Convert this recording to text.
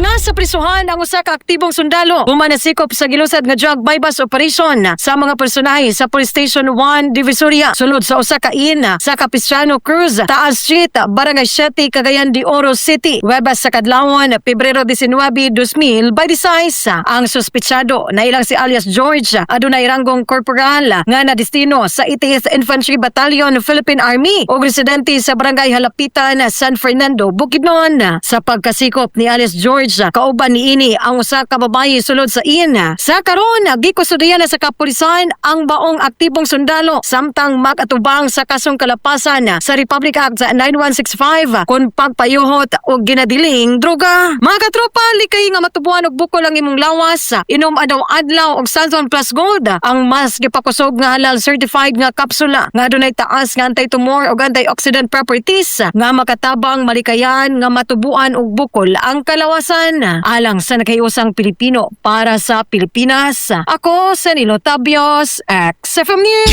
Na sa prisuhan ang usa ka aktibong sundalo human nasikop sa gilusad nga drug buy-bust operation sa mga personahe sa Police Station 1, Divisoria, sulod sa usa ka inn sa Capistrano Cruz, Taal Street, Barangay 7, Cagayan de Oro City, Huwebes sa kadlawon, Pebrero 19, 2026. Ang suspitsado na ilang si alias George, adunay ranggong corporal nga nadestino sa 80th Infantry Battalion, Philippine Army, ug residente sa Barangay Halapitan, San Fernando, Bukidnon. Sa pagkasikop ni alias George, kauban niini ang usa ka babaye sulod sa inn. Sa karon, gikustudiya na sa kapulisan ang baong aktibong sundalo samtang mag-atubang sa kasong kalapasan sa Republic Act 9165 kon pagpayuhot og ginadiling droga. Mga katropa, likay nga matubuan og bukol ang imong lawas. Inom adlaw-adlaw og Santon Plus Gold, ang mas gipakusog nga halal certified nga kapsula nga adunay taas nga anti-tumor ug antioxidant properties nga makatabang malikayan nga matubuan og bukol ang kalawasan. Alang sa nakahiusang Pilipino, para sa Pilipinas. Ako sa Nilo Tabios, XFM News.